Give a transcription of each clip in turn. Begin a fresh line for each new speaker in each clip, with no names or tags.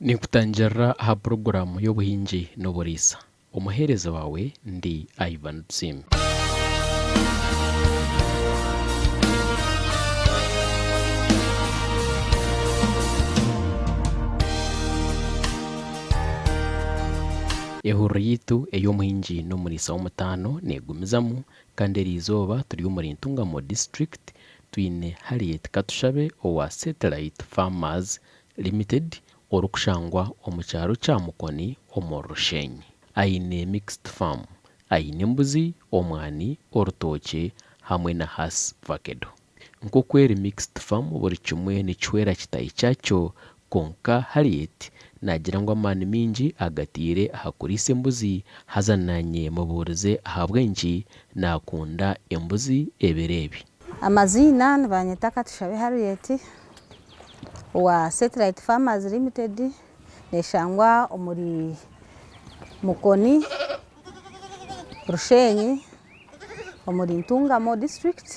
Ninkutangirira aha puroguraamu y'obuhingi n'oburiisa. Omuheereza waawe ndi Ivan Tusiime. Ehururu yaitu ey'omuhingi n'omuriisa w'omutaano neegumizamu kandi eriizooba turi omuri Ntungamo District twine Harriet Katushabe owa Satellite Farmers Limited orikushangwa omu kyaro kya Mukoni omuri Rushenyi. Aine mixed farm, aine embuzi, omwani, orutookye hamwe na Hass vakedo. Nk'oku eri mixed farm buri kimwe nikihwera kitaahi kyakyo kwonka Harriet naagira ngu amaani maingi agataire aha kuriisa embuzi haza naanye mubuurize ahabw'enki naakunda embuzi ebiro ebi.
Amaziina nibanyeta Katushabe Harriet owa Satellite Farmers Limited neshangwa omuri Mukoni, Rushenyi omuri Ntungamo district.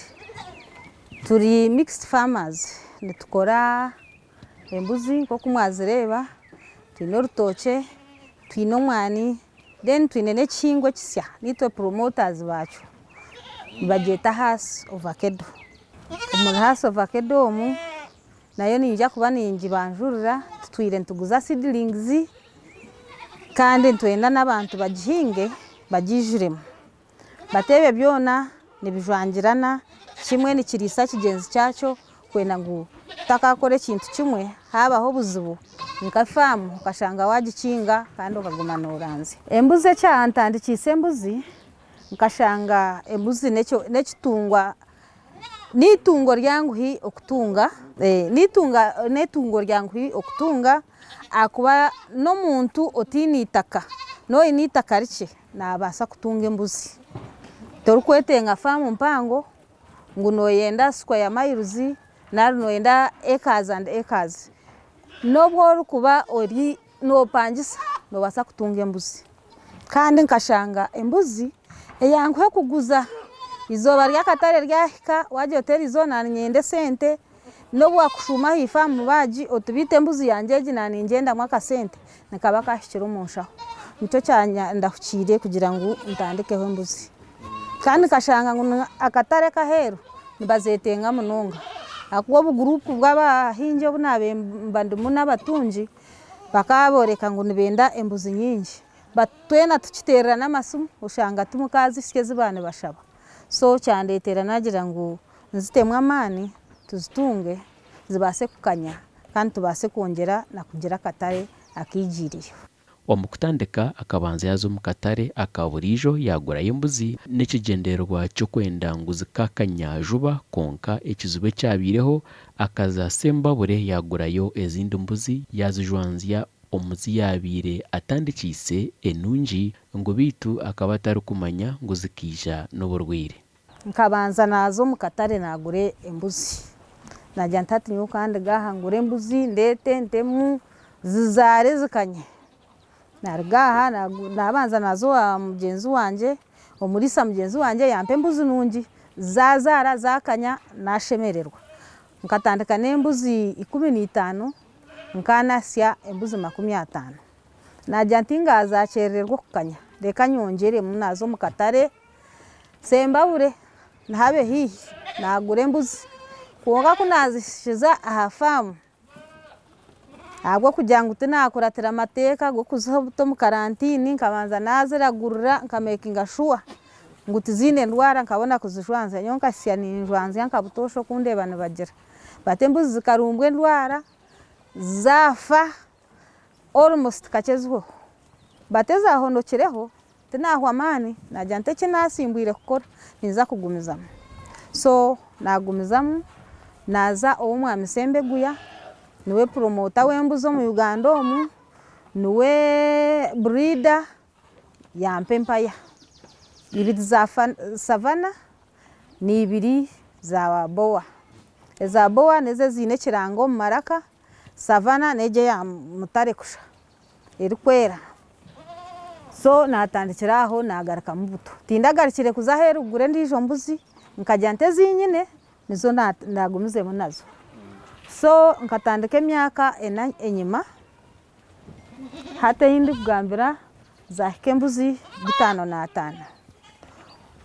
Turi mixed farmers nitukora embuzi nk'oku mwazireeba, twine orutookye, twine omwani then twine n'ekihingwa ekisya niitwe promoters baakyo nibagyeta hass ovakedo. Omuri hass ovakedo omu nayo niinyija kuba ningibanjurira, tutwire nituguza seedlings kandi nitwenda n'abantu bagihinge bagiijuremu. Bati ebyo byona nibijwangirana, kimwe nikiriisa kigyenzi kyakyo kwenda ngu tutakakora ekintu kimwe haabaho obuzibu nka faamu okashanga waagikinga kandi okaguma nooranzya. Embuzi ekyantandikiise embuzi, nkashanga embuzi n'ekitungwa n'eitungo ryanguhi okutunga, n'eitungo ryanguhi okutunga ahakuba n'omuntu otaine eitaka n'oine eitaka rikye naabaasa kutunga embuzi. Torikwetenga faamu mpango ngu nooyenda square miles nari nooyenda acres and acres. N'obu orikuba ori noopangisa noobaasa kutunga embuzi. Kandi nkashanga embuzi eyanguha kuguza. Eizooba ry'akatare ryahika waagira oti eriizooba naanye niinyenda esente, n'obu waakushuuma aha ifaamu baagi oti beitu embuzi yangye egi naanye ningyendamu akasente, nikaba kahikire omu nshaho. Nikyo kyandahukiire kugira ngu ntandikeho embuzi. Kandi nkashanga ngu akatare ak'aheeru nibazetenga munonga ahakuba obuguruupu bw'abahingi obu naabaire mba ndimu n'abatungi bakabooreka ngu nibenda embuzi nyingi. Twena tukiteererana amasimu oshanga timukazihitsya ezi baaba nibashaba. So kyandeetera naagira ngu nzitemu amaani tuzitunge zibaase kukanya kandi tubaase kwongyera na kugira akatare akaigiireyo.
Omu kutandika akabanza yaaza omu katare aka buriijo yaagurayo embuzi n'ekigyendererwa ky'okwenda ngu zikakanya juba kwonka ekizibu ekyabaireho akaza Sembabure yaagurayo ezindi mbuzi yaazijwanzya omu zi yaabaire atandikiise enungi ngu beitu akaba atarikumanya ngu zikaija n'oburwaire.
Nkabanza naaza omu katare naagura embuzi. Naagira nti hati nyowe ka nduge aha ngure embuzi ndeete ntemu zizaare zikanye. Naaruga aha naabanza naaza owa mugyenzi wangye, omuriisa mugyenzi wangye yampa embuzi nungi zaazaara zaakanya naashemererwa. Nkatandika n'embuzi 15 nkaanahitsya embuzi 50. Naagira nti ngaazakyerererwa okukanya reka nyongyeremu naaza omu katare Sembabure nihabe haihi naagura embuzi kwonka ku naazihikiza aha faamu ahabw'okugira ngu tinaakuratira mateeka g'okuziha obuta omu karantiini nkabanza naaziragurira nkameekinga shuwa ngu tiziine ndwara nkabona kuzijwanzya nyowe nkahitsya ninjwanzya nka butoosha oku ndeeba nibagira bati embuzi zikarumbwa endwara zaafa almost kakye zihweho bati ezaahonokireho Tinaahwa amaani, naagira nti eki naasimbwire kukora ninza kugumizamu. So naagumizamu naaza ow'omwami Sembeguya, niwe promoter w'embuzi omu Uganda omu, niwe breeder, yampa empaya ibiri za Savana n'ibiri za Boer. Eza Boer n'ezo eziine ekirango omu maraka, Savana n'egyo eya mutare kusha. erikwera. So naatandikira aho naagarukamu buto. Tindagarukire kuza aheeru kugura endiijo mbuzi, nkagira nti ezi nyine nizo naagumizemu nazo. So nkatandika emyaka ena enyima, Hati ei ndikugambira zaahika embuzi 55.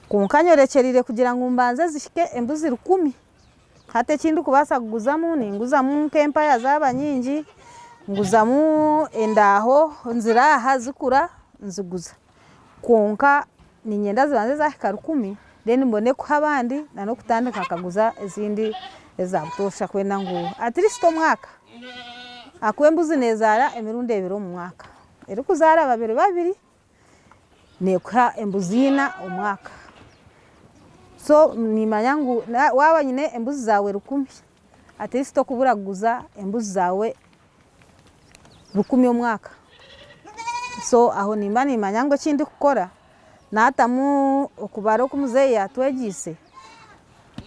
Kwonka nyorekyereire kugira ngu mbanze zihike embuzi 1000. Hati eki ndikubaasa kuguzamu ninguzamu nk'empaya zaaba nyingi, nguzamu endaaho nziraaha zikura nziguza. Kwonka niinyenda zibanze zaahika 1000 then mbone kuha abandi na n'okutandika nkaguza ezindi eza butoosha kwenda ngu at least omwaka ahakuba embuzi neezaara emirundi ebiri omu mwaka, erikuzaara babiri babiri neekuha embuzi ina omwaka. So niimanya ngu waaba oine embuzi zaawe 1000 at least tokubura kuguza embuzi zaawe 1000 omwaka. So aho nimba nimanya ngu eki ndikukora naatamu okubara oku muzeeyi yaatwegyeise,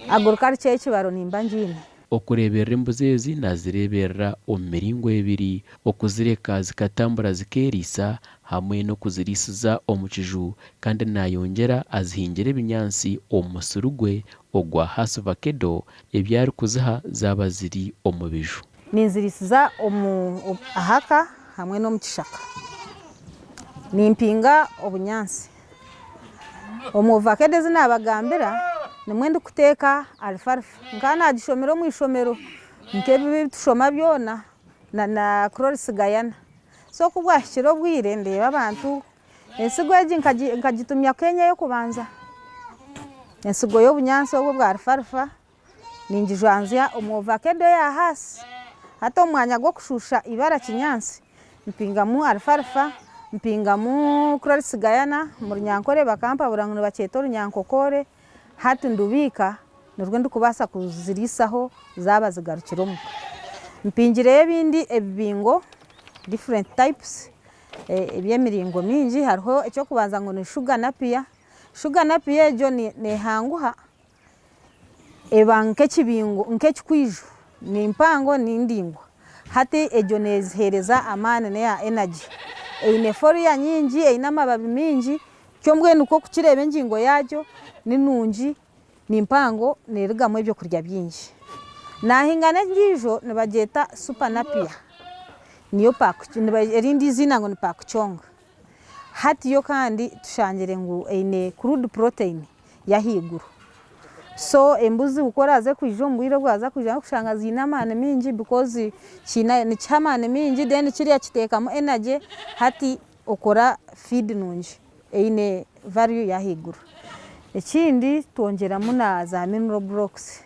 agriculture y'ekibaro nimba ngiine.
Okureeberera embuzi ezi naazireeberera omu miringo ebiri, okuzireka zikatambura zikeeriisa hamwe n'okuziriisiza omu kiju kandi naayongyera azihingira ebinyaatsi omu musiri gwe ogwa Hass Vakedo ebi arikuziha zaaba ziri omu biju.
Ninziriisiza omu ahaka hamwe n'omu kishaka. Nimpinga obunyaatsi. Omu ovakedo ezi naabagambira nimwo ndikuteeka alfalfa. Nkaba naagishomire omu ishomero nk'ebi ebitushoma byona na Cloris Gayana. So ku bwahikire obwire ndeeba abantu, ensigo egi nkagitumya Kenya ey'okubanza, ensigo y'obunyaatsi obu obwa alfalfa. Ningijwanzya omu ovakedo eya Hass. Hati omu mwanya gw'okushuusha ibara kinyaatsi, mpingamu alfalfa, mpingamu Cloris Gayana, omu Runyankore bakampabura ngu nibakyeta Orunyankokoore, hati ndubiika nirwo ndikubaasa kuziriisaho zaaba zigarukire omuka. Mpingireyo ebindi ebibingo different types eby'emiringo mingi, hariho eky'okubanza ngu ni sugar napier, sugar napier egyo neehanguha. Eba nk'ekibingo nk'ekikwijo, ni mpango ni ndaingwa. Hati egyo neeziheereza amaani n'eya energy. Eine foliar nyingi, eine amababi maingi, kyo mbwenu ku orikukireeba engingo yaagyo ni nungi, ni mpango, neerugamu ebyokurya bingi. Naahinga n'endiijo nibagyeta super napier, niyo erindi eiziina ngu ni pakuchong. Hati yo kandi tushangire ngu eine crude protein y'ahaiguru. So embuzi ku oraaze kwija omu bwire obu waaza kwija nokushanga ziine amaani maingi because kiine nikiha amaani maingi then kiriya kiteekamu energy hati okora feed nungi eine value y'ahaiguru. Ekindi twongyeramu na za mineral blocks,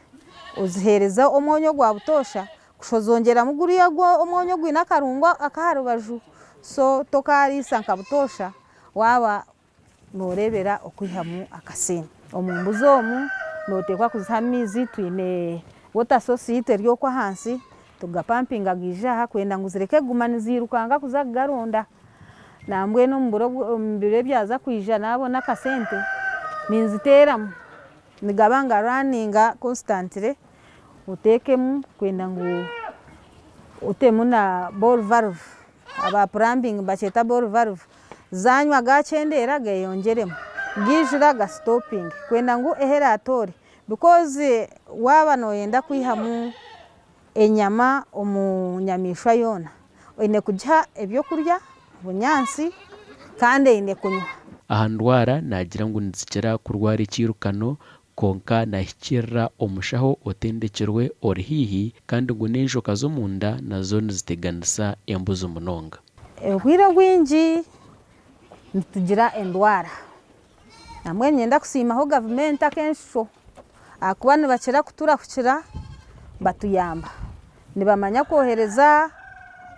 oziheereza omwonyo ogwa butoosha Kusha ozongyeramu guriya omwonyo ogwine akarungo ak'aha rubaju so tokaariisa nka butoosha waaba nooreebera okwihamu akasente. Omu mbuzi omu nooteekwa kuziha amaizi, twine water source yaitu eri okwo ahansi tugapampinga gaija aha kwenda ngu zireke kuguma niziirukanga kuza kugaronda. Nambwenu omu biro ebyaza kwija naabona akasente ninziteeramu. Nigaba nga runninga constantly otekemu kwenda ngu otemu na ball valve aba plumbing nibakyeta ball valve zanywa gakyendera geyongyeremu gaijura ga stopinge kwenda ngu ahu eratoore because waaba noyenda kwihamu enyama omu nyamaishwa yoona oine kugiha ebyokurya, obunyaatsi kandi eine kunywa.
Aha ndwara naagira ngu nizikira kurwara ekiirukano kwonka naahikirira omushaho otendekirwe ori haihi kandi ngu n'enjoka z'omunda nazo niziteganisa embuzi munonga.
Obwire obwingi nitugira endwara. Nambwenu niinyenda kusiimaho gavumenti ak'enshusho ahakuba nibakira kuturahukira batuyamba. Nibamanya kwohereza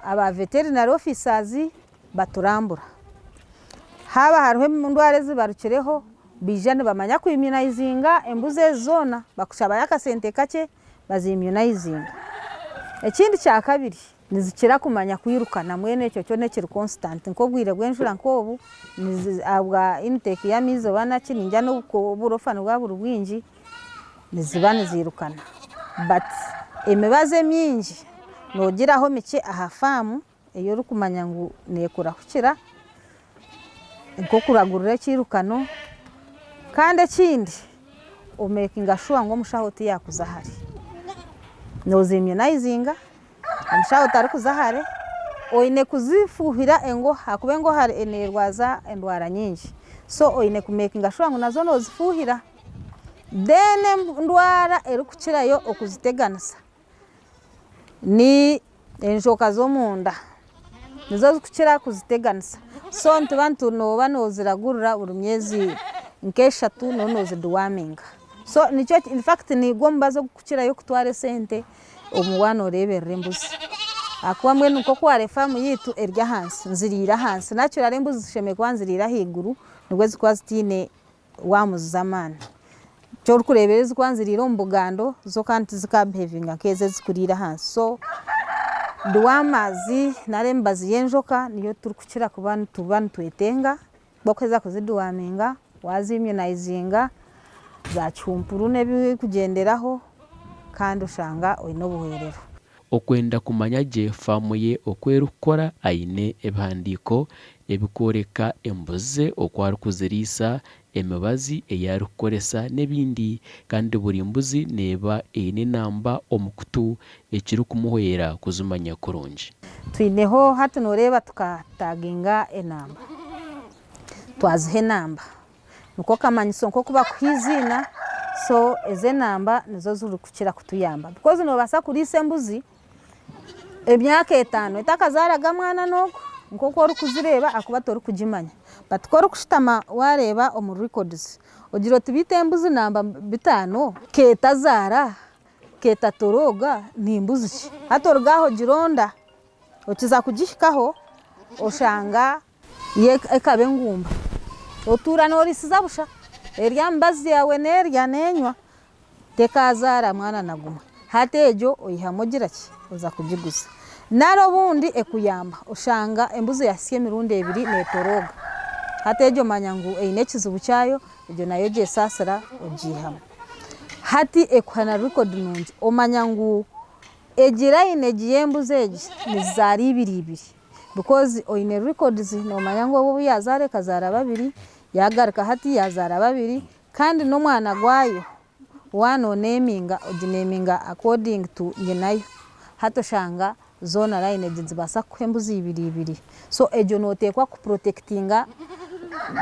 aba veterinary officers baturambura. Haaba hariho endwara ezibarukireho baija nibamanya ku immunizinga embuzi ezi zoona bakushabayo akasente kakye bazi immunizinga. Ekindi kyakabiri. Nizikira kumanya kwiruka na mbwenu ekyo kyo nekiri constant nk'obwire bw'enjura nk'obu ahabwa intake y'amaizi oba naki ningira n'oburofa nibwaba buri bwingi niziba nizirukana but emibazi emingi nogiraho mikye aha faamu ei orikumanya ngu nekurahukira nk'okuragurira ekirukano kandi ekindi omekinga shuwa ngu omushaho tiyakuza hare nozi immunizinga. Omushaho tarikuza hare, Oine kuzifuuhira engoha ahakuba engoha neerwaza endwara nyingi so oine kumeekinga shuwa ngu nazo noozifuuhira. Then endwara erikukirayo okuziteganisa ni enjoka z'omunda nizo zikukira kuziteganisa so nituba nooba nooziragurira buri myezi nk'eshatu nooba noozidiwaaminga so nikyo in fact nigwo omubazi ogurikukirayo kutwara esente omu waaba nooreeberera embuzi ahakuba mbwenu nk'oku waareeba faamu yaitu eri ahansi niziriira ahansi naturally embuzi zishemereire kuba niziriira ahaiguru nibwo zikuba zitaine waamuzi z'amaani. Eki orikureeba ezirikuba niziriira omu bugando zo kandi tizikaabihevinga nk'ezo ezikuriira ahansi. So dewormers nari emibazi y'enjoka niyo turikukira kuba nituba nitwetenga. Ku orikuheza kuzideworminga, waaziimyunayizinga, za kihumpuru n'ebirikugyenderaho kandi oshanga oine obuhwerero.
Okwenda kumanya gye faamu ye oku erikukora aine ebihandiiko ebikworeka embuzi ze oku arikuziriisa, emibazi ei arikukoresa n'ebindi kandi buri mbuzi neeba eine enamba omu kutu ekirikumuhwera kuzimanya kurungi.
Twineho hati nooreeba tukataginga enamba, twaziha enamba. Niko kamanyiso nk'oku bakuha eiziina, so ezo enamba nizo zirikukira kutuyamba because noobaasa kuriisa embuzi emyaka etaano etakazaaraga mwana n'ogwo nk'oku orikuzireeba ahakuba torikugimanya but ku orikushutama waareeba omu records ogira oti beitu embuzi namba bitaano keetazaara, keetatorooga ni mbuzi ki? Hati oruga aho ogironda okiza kugihikaho oshanga Yo ekaba engumba. Otuura nooriisiza busha, eri aha mibazi yaawe neerya neenywa, tekaazaara mwana na gumwe. Hati egyo oihamu ogira ki? Oza kugiguza. Nari obundi ekuyamba oshanga embuzi yaahitsya emirundi ebiri neetorooga. Hati egyo omanya ngu eine ekizibu kyayo, egyo nayo ogyesaasira ogiihamu. Hati ekuha na record nungi, omanya ngu egi line egi y'embuzi egi nizizaara ibiri ibiri. Because oine records nomanya ngu obu obu yazaara ekazaara babiri, yagaruka hati yazaara babiri kandi n'omwana gwayo waaba noneminga ogineminga according to nyinayo. Hati oshanga zoona line egi nizibaasa kukuha embuzi ibiri ibiri. So egyo noteekwa ku protectinga,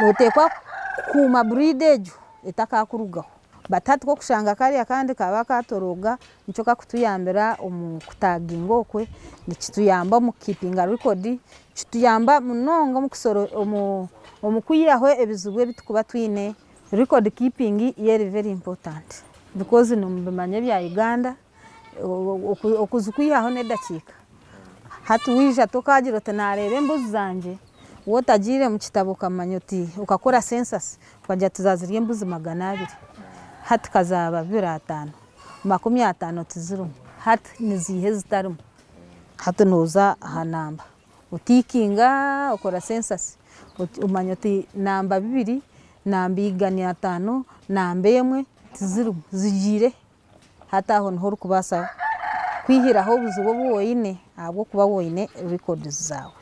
noteekwa kukuuma breed egyo etakakurugaho. But hati ku orikushanga kariya akandi kaba katorooga Nikyo kakutuyambira omu kutaginga okwe, nikituyamba omu kukiipinga rekodi, nikituyamba munonga omu kwihaho ebizibu ebi turikuba twine. Record keeping yo eri very important because nimubimanya ebya Uganda, okuzikwihaho n'edakiika. Hati waija tokaagira oti naareeba embuzi zangye, waaba otagiire omu kitabo okamanya oti okakora census okagira oti zaaba ziri embuzi 200 hati kazaaba 25. 50 tizirimu hati niziiha ezitarimu? Hati nooza aha namba otiikinga okora sensasi omanya oti namba bibiri, namba 150, namba emwe tizirimu zigiire he? Hati aho niho orikubaasa kwihiraho obuzibu obu oine ahabw'okuba waaba oine records zaawe.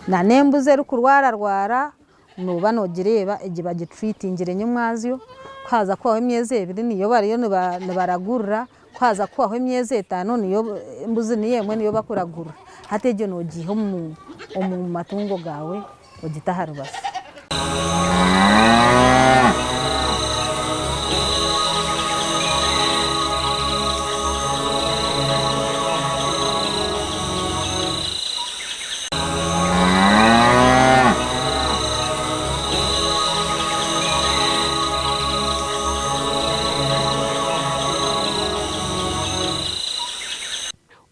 Na n'embuzi erikurwararwara Nooba noogireeba egi bagitreatingire nyomwazyo, ku haaza kuhwaho emyezi ebiri niyo bariyo nibaragurira, ku haaza kuhwaho emyezi etaano niyo embuzi niyo emwe niyo bakuragurira. Hati egyo noogiiha omu matungo gaawe ogita aha rubaju.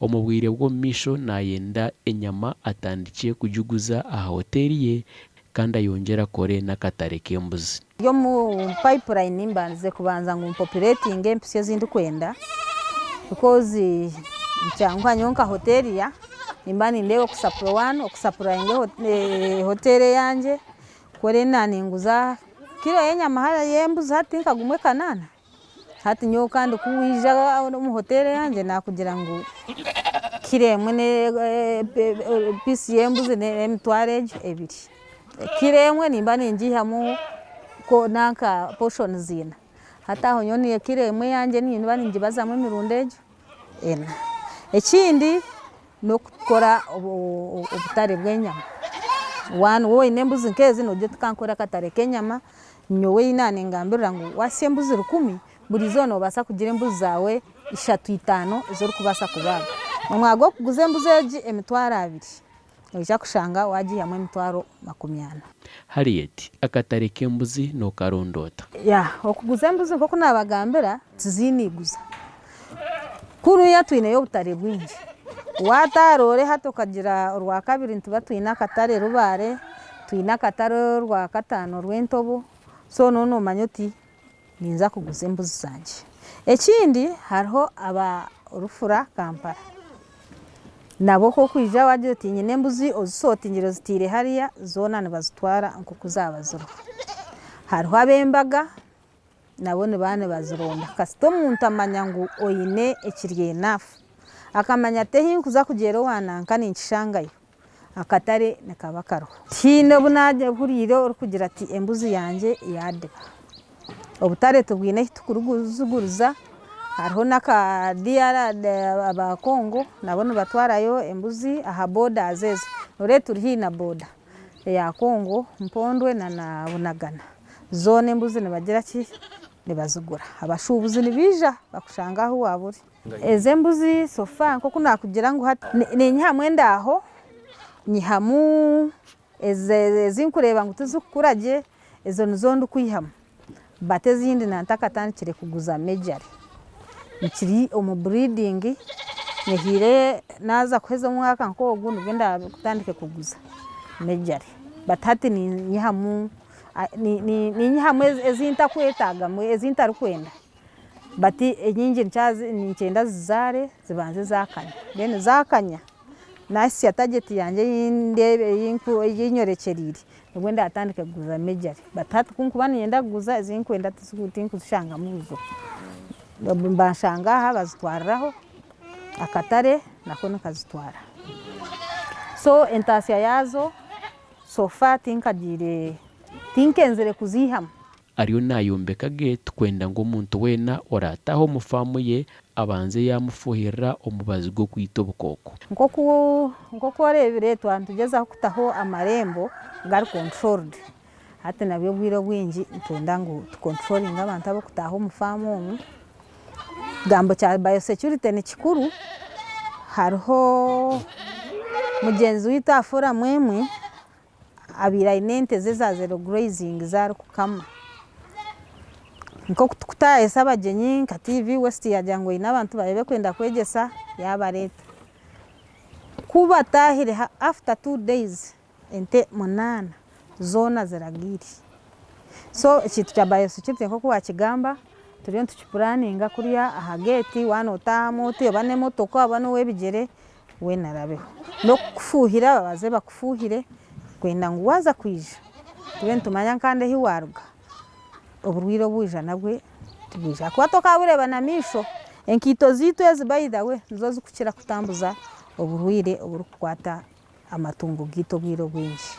Omu bwire bw'omu maisho naayenda enyama atandikye kugiguza aha hoteeri ye kandi ayongyere akore n'akatare k'embuzi.
Ndi omu pipeline mbandize kubanza ngu mpopuletinge empitsye ezi ndikwenda because nikyanguha nyowe nka hotelier nimba nindeeba one okusapurayinga hoteeri eyangye kukora ena ninguza kiro y'enyama y'embuzi hati nka gumwe kanaana. Hati nyowe kandi ku waija omu hoteeri eyangye naakugira ngu kiro emwe piisi y'embuzi n'emitwaro egyo ebiri. Kiro emwe nimba ningiihamu nanka poshonizi ina. Hati aho nyowe kiro emwe eyangye nimba ningibazamu emirundi egyo ena. Ekindi. n'okukora obutare bw'enyama. Waaba oine embuzi nk'ezi noogira oti ka nkore akatare k'enyama, nyowe ei naanengambirira ngu waasya embuzi rukumi, buri izooba noobaasa kugira embuzi zaawe ishatu itaano ezi orikubaasa kubaaga. Omwaka gw'okuguza embuzi egi emitwaro abiri, noija kushanga waagiihamu emitwaro 40.
Harriet, Akatare k'embuzi nookaronda ota?
Yeah, okuguza embuzi nk'oku naabagambira tiziiniguza. Kunuya twineyo obutare bwingi. Waataaroore hati okagira Orwakabiri nituba twine akatare Rubare, twine akatare Orwakataano Rwentobo, so nooba noomanya oti ninza kuguza embuzi zangye. Ekindi hariho aba Rufura Kampala, nabo ku orikwija waagira oti nyine embuzi ozisootingire ozitaire hariya, zoona nibazitwara nk'oku zaaba ziriho. Hariho ab'embaga nabo nibaba nibazironda kasita omuntu amanya ngu oine ekiri enough, akamanya ati ahi nkuza kugyera owa nanka ninkishangayo, akatare nikaba kariho. Tihaine obu naahuriire orikugira ati embuzi yangye yaadiba. Obutare tubwine ahu turikuziguriza, hariho n'aka DR aba Congo nabo nibatwarayo embuzi aha bodazi ezo. Noreeba turi haihi na boda eya Congo, Mpondwe na Bunagana. Zoona embuzi nibagira ki? Nibazigura. Abashuubuzi nibaija bakushanga ahu waaba ori. Ezi embuzi so far nk'oku naakugira ngu hati ninyihamu endaaho, nyihamu ezi nkureeba ngu tizikukura gye, ezo nizo ndikwihamu but ezindi nantakatandikire kuguza majorly. Nkiri omu breeding, nyehaire naaza kuheza omwaka nk'ogu nibwo ndaatandike kuguza majorly but hati ninyihamu ninyihamu ezi ntakwetaaga ezi ntarikwenda. But enyingi ninkyenda zizaare zibanze zaakanya then zaakanya naahitsya target yangye ei nyorekyereire nibwo ndatandike kuguza majorly but hati ku nkuba niinyenda kuguza ezi nkwenda tinkuzishangamu buzibu. Nibanshanga aha bazitwariraho akatare nako nikazitwara. So entaasya yaazo so far tinkagiire tinkenzire kuziihamu.
Ariyo naayombeka geeti kwenda ngu omuntu weena oraataahe omu faamu ye abanze yaamufuuhirira omubazi gw'okwita obukooko.
Nk'oku nk'oku oreebire twaba nitugyezaho kutaho amarembo gari controlled. Hati nabyo obwire obwingi nitwenda ngu tu controllinge abantu abarikutaaha omu faamu omu. Ekigambo kya biosecurity ni kikuru, hariho mugyenzi waitu aha foramu emwe abaire aine ente ze eza zero grazing ezi arikukama. Nk'oku turikutaahisa abagyenyi nka TV West yaagira ngu eine abantu baawe barikwenda kwegyesa yaabareeta. Ku bataahire after two days ente munaana zoona ziragiire. So ekintu kya biosecurity nk'oku waakigamba turiyo nitukipuraninga kuriya aha geeti waaba nootaahamu oti oba n'emotoka oba n'ow'ebigyere weena arabeho. N'okukufuuhira babanze bakufuuhire kwenda ngu waaza kwija tube nitumanya kandi ahi waaruga, oburwaire obu waija nabwe tibwija ahakuba tokabureeba na maisho. Enkaito zaitu ezi by the way nizo zirikukira kutambuza oburwaire oburikukwata amatungo gaitu obwire obwingi.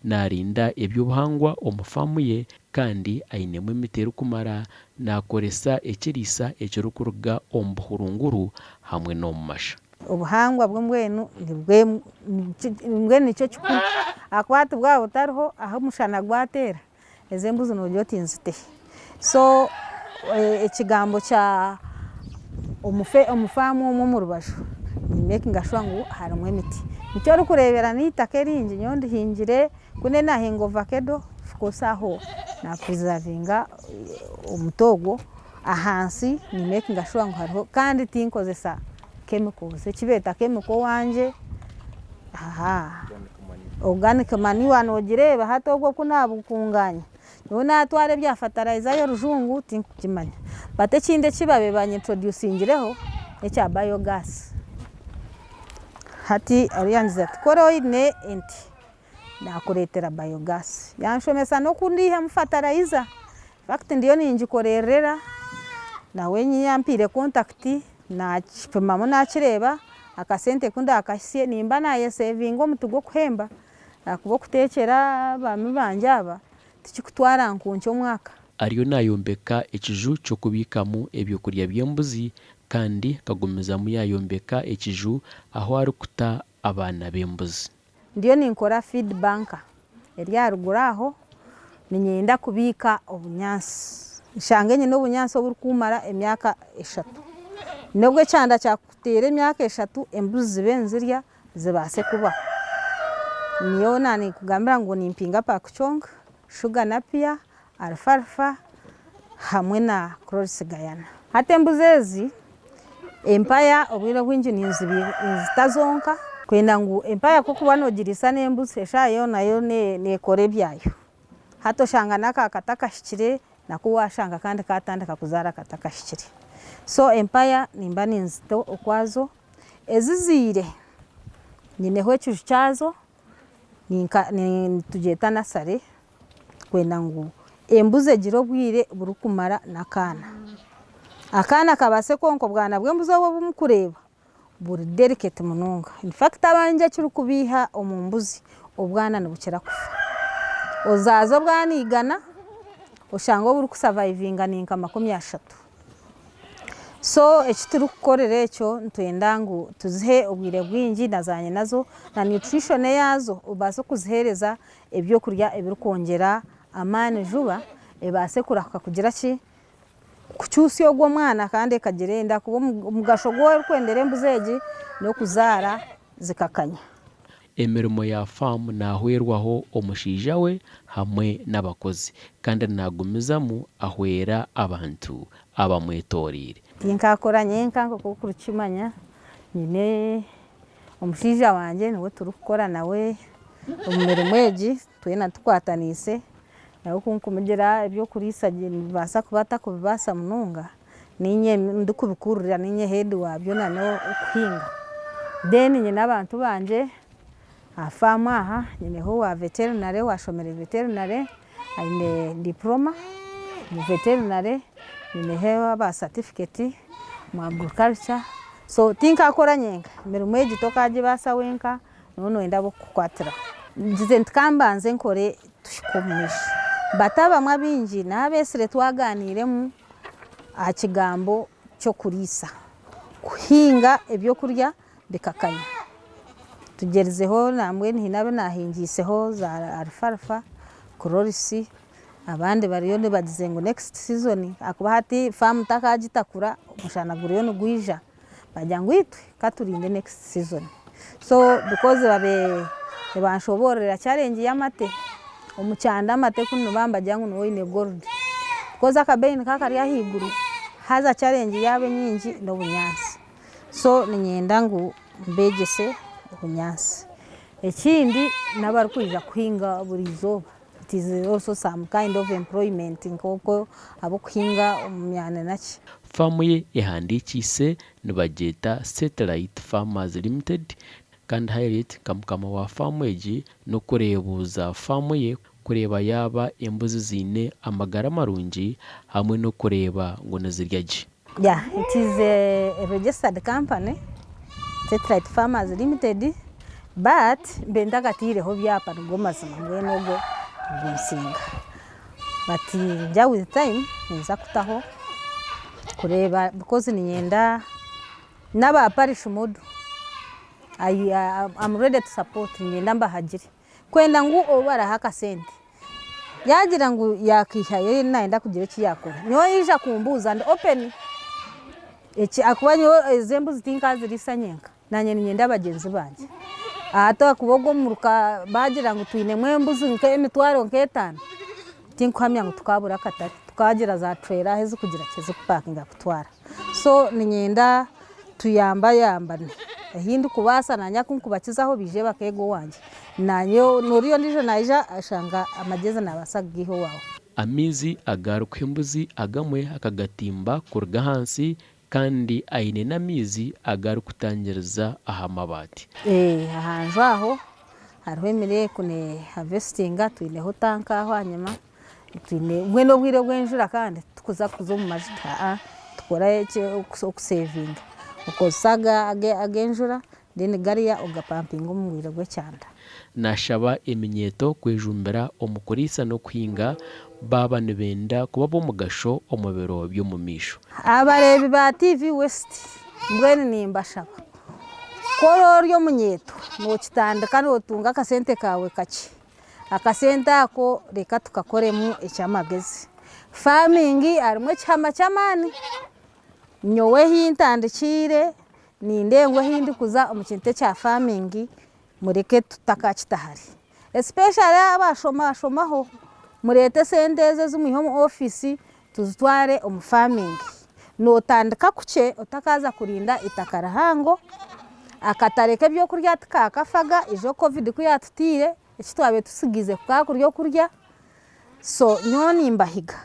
Naarinda eby'obuhangwa omu faamu ye kandi ainemu emiti erikumara, naakoresa ekiriisa ekirikuruga omu buhurunguru hamwe n'omu masha.
Obuhangwa bwe mbwenu mbwenu nikyo kikuru ahakuba hati bwaba butariho ahu omushana gwateera ezi embuzi noogira oti nzite. So ekigambo kya omu faamu omwo omu rubaju ni mekinga shuwa ngu harimu emiti. Nikyo orikureebera n'eitaka eringi nyowe ndihingire ku ndiyo naahinga ovakedo of course aho naapurizavinga omuti ogwo ahansi ni mekinga shuwa ngu hariho kandi tinkozesa chemicals eki beeta chemical owangye Organic manure nogireeba hati obwo ku nabukunganya nyowe natwara ebya fertilizer y'orujungu tinkukimanya but ekindi eki babaire ba introducingireho nekya biogas hati oriya yangiza ati ku oraba oyine ente nakureetera biogas yanshomesa n'oku ndiihamu fertilizer infact ndiyo ningikorerera nawe yampaire contact Naakipimamu naakireeba, akasente ku ndaakahisye nimba naayeseevinga omuti gw'okuhemba ahakuba okuteekyera abaami bangye aba tikikutwara nkunkye omwaka.
Ariyo naayombeka ekiju ky'okubiikamu ebyokurya by'embuzi Kandi akagumizamu yaayombeka ekiju ahu arikuta abaana b'embuzi.
Ndiyo ninkora feed bunker eri aharuguru aho, niinyenda kubiika obunyaatsi. Nshange nyine obunyaatsi oburikumara emyaka eshatu. N'obu ekyanda kyakuteera emyaka eshatu, embuzi zibe nizirya zibaase kubaho. Nyowe nanikugambira ngu nimpinga pakchong, sugar napier, alfalfa hamwe na cloris gayana. Hati embuzi ezi empaya obwire obwingi ninzita zonka kwenda ngu empaya ku orikuba nogiriisa n'embuzi eshaaha yoona nayo nekora ebyayo. Hati oshanga n'aka katakahikire nako washanga kandi katandika kuzaara katakahikire. So empaya nimba ninzita okwazo, ezizaire nyineho ekiju kyazo nitugyeta nasare kwenda ngu embuzi egire obwire burikumara n'akaana. Akaana kabaase kwonka obwana bw'embuzi obu obu murikureeba buri delicate munonga. In fact abangye ekirikubaiha omu mbuzi obwana nibukira kufa. Ozaaza obwana igana oshange oburikusurvivinga ni nka 30. So eki turikukorera ekyo nitwenda ngu tuzihe obwire bwingi na za nyinazo na nutrition eyaazo obaase kuziheereza ebyokurya ebirikwongyera amaani juba ebaase kurahuka kugira ki, kukyusya ogwo omwana kandi ekagira enda ahakuba omugasho ogu orikwendera embuzi egi n'okuzaara zikakanya.
Emirimo ya faamu naahwerwaho omushaija we hamwe n'abakozi kandi naagumizamu ahwera abantu abamwetoreire.
Tinkakora nyenka nk'oku orikukimanya, nyine omushaija wangye niwe turikukora nawe omu mirimo egi twena tukwataniise, nawe ku nkumugira eby'okuriisa nibibaasa kuba atakubibaasa munonga, niinye ndikubikurira niinye head waabyo na n'okuhinga. Then nyine abantu bangye aha faamu aha, nyineho owa veterinary owashomire veterinary aine diploma omu veterinary, nyineho aba certificate omu agriculture, so tinkakora nyenka, emirimo egi tokagibaasa wenka nooba noyenda ab'okukukwatiraho. Ngize nti kambanze nkore tuhike omu maisho. But abamwe abaingi naabeetsire twagaaniiremu aha kigambo ky'okuriisa, kuhinga ebyokurya bikakanya. Tugyerizeho nambwenu haine abu naahingiiseho za alfalfa, kurorisi, abandi bariyo nibagize ngu next season ahakuba hati faamu takagitakura omushana guriyo nigwija, bagira ngu itwe katurinde next season. So because babaire nibanshoboororera challenge y'amate, omu kyanda amate ku nibaba nibagira ngu niiwe oine gold because akabeeyi nikaba kari ahaiguru haza challenge yaabo enyingi n'obunyaatsi. So niinyenda ngu mbeegyese obunyaatsi. Ekindi n'abarikwija kuhinga buri izooba, it is also some kind of employment nk'oku ab'okuhinga omu myanya naki.
Faamu ye ehandiikiise nibagyeta Satellite Farmers Limited kandi Harriet nka mukama wa faamu egi n'okureebuuza faamu ye kureeba yaaba embuzi ziine amagara marungi hamwe n'okureeba ngu nizirya gye.
Yeah, it is a registered company, Satellite Farmers Limited, but mbe ntakataireho byapa nigo mazima mbwenu ogwo gunsinga. But nja with time ninza kutaho kureeba because niinyenda n'aba parish model, I am ready to support niinyenda mbahagire. Kwenda ngu ou barahe akasente yaagira ngu yaakaihayo naayenda kugira eki yaakora, nyowe yaija kumbuuza ndi open eki ahakuba nyowe ezi embuzi tinkaziriisa nyenka, naanye niinyenda bagyenzi bangye. Hati ahakuba ogwo omuruka baagira ngu twinemu embuzi nk'emitwaro nk'etaano, tinkuhamya ngu tukaabura akatare, tukaagira za tureera ahu ezikugira ki ezikupakinga kutwara. So niinyenda tuyambayambane, ahi ndikubaasa naanye aku nkubakizaho baije bakeega owangye, naanye n'oriya ondiijo naija ashanga amagyezi naabaasa kugaiha owaawe.
Amaizi agu arikuha embuzi agamwe akagatimba kuruga ahansi kandi aine n'amaizi agu arikutangiriza aha mabaati.
Aha nju aho hariho emireeko neehavesitinga twineho tanka aho ahanyima. Twine mbwenu obwire bw'enjura kandi titukuza kuza omu majuta aa tukora eki okusevinga okozesa ag'enjura then gariya ogapampinga omu bwire bw'ekyanda.
Naashaba eminyeeto kwejumbira omu kuriisa n'okuhinga baaba nibenda kuba ab'omugasho omu biro by'omumaisho.
Abareebi ba TV West mbwenu nimbashaba ku ora ori omunyeeto nookitandika nootunga akasente kaawe kakye, akasente ako reka tukakoremu eky'amagezi. Farming harimu ekihama ky'amaani, nyowe ahi ntandikiire nindeeba ngu ahi ndikuza omu kintu ekya farming mureke tutakakita hare especially abashomashomaho mureete esente ezo ezi mwiha omu ofiisi tuzitware omu farming. Notandika kukye otakaza kurinda eitaka rihango, akatare k'ebyokurya tikakafaga ijo covid ku yatutiire eki twabaire tutsigiize kukaba kuri okurya so nyowe nimbahiga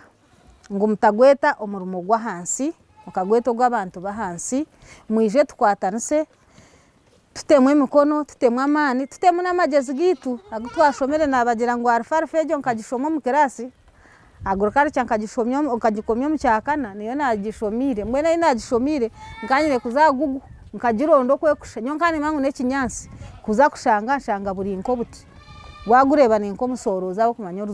ngu mutagweta omurimo gw'ahansi mukagweta ogw'abantu b'ahansi mwije tukwatanise Tutemu emikono, tutemu amaani, tutemu n'amagyezi gaitu agu twashomire naabagira ngu arufa-arufa egyo nkagishoma omu kiraasi, agriculture nkagikomya omu kyakana niyo naagishomiire, mbwenu ei naagishomiire nkaba nyine kuza aha google nkagironda oku erikushusha, nyowe nkaba niinyenda ngu n'ekinyaatsi kuza kushanga nshanga buri nk'obuti, waagureeba ni nk'omusooroza ahabw'okumanya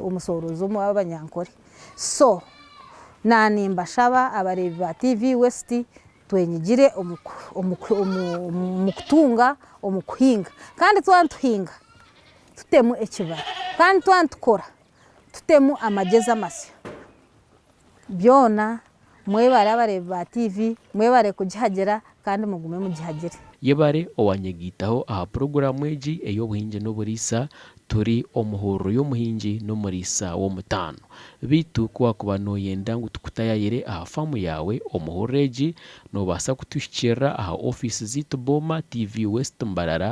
omusooroza ow'abanyankore. So naanimbashaba abareebi ba TV West Twenyigire omu kutunga, omu kuhinga. Kandi twaba nituhinga tutemu ekibara, kandi twaba nitukora tutemu amagyezi amasya. Byona mwebare abareebi ba TV, mwebare kugihagira kandi mugume mugihagire.
Yebare owanyegaitaho aha puroguraamu egi ey'obuhingi n'oburiisa Turi omu hururu y'omuhingi n'omuriisa w'omutaano. Beitu ku waakuba nooyenda ngu tukutayaayire aha faamu yaawe omu hururu egi, noobaasa kutuhikiirira aha ofiisi zaitu Booma TV West Mbarara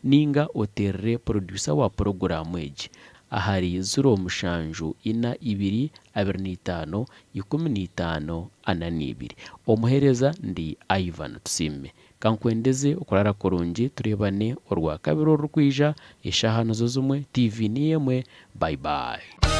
nainga oteerere porodyusa wa puroguraamu egi ahari ziro mushanju ina ibiri 25 15 42. Omuheereza ndi Ivan Tusiime. Ka nkwendeze okurara kurungi tureebane orwakabiri orurikwija eshaaha nizo zimwe TV niyo emwe. Bye bye.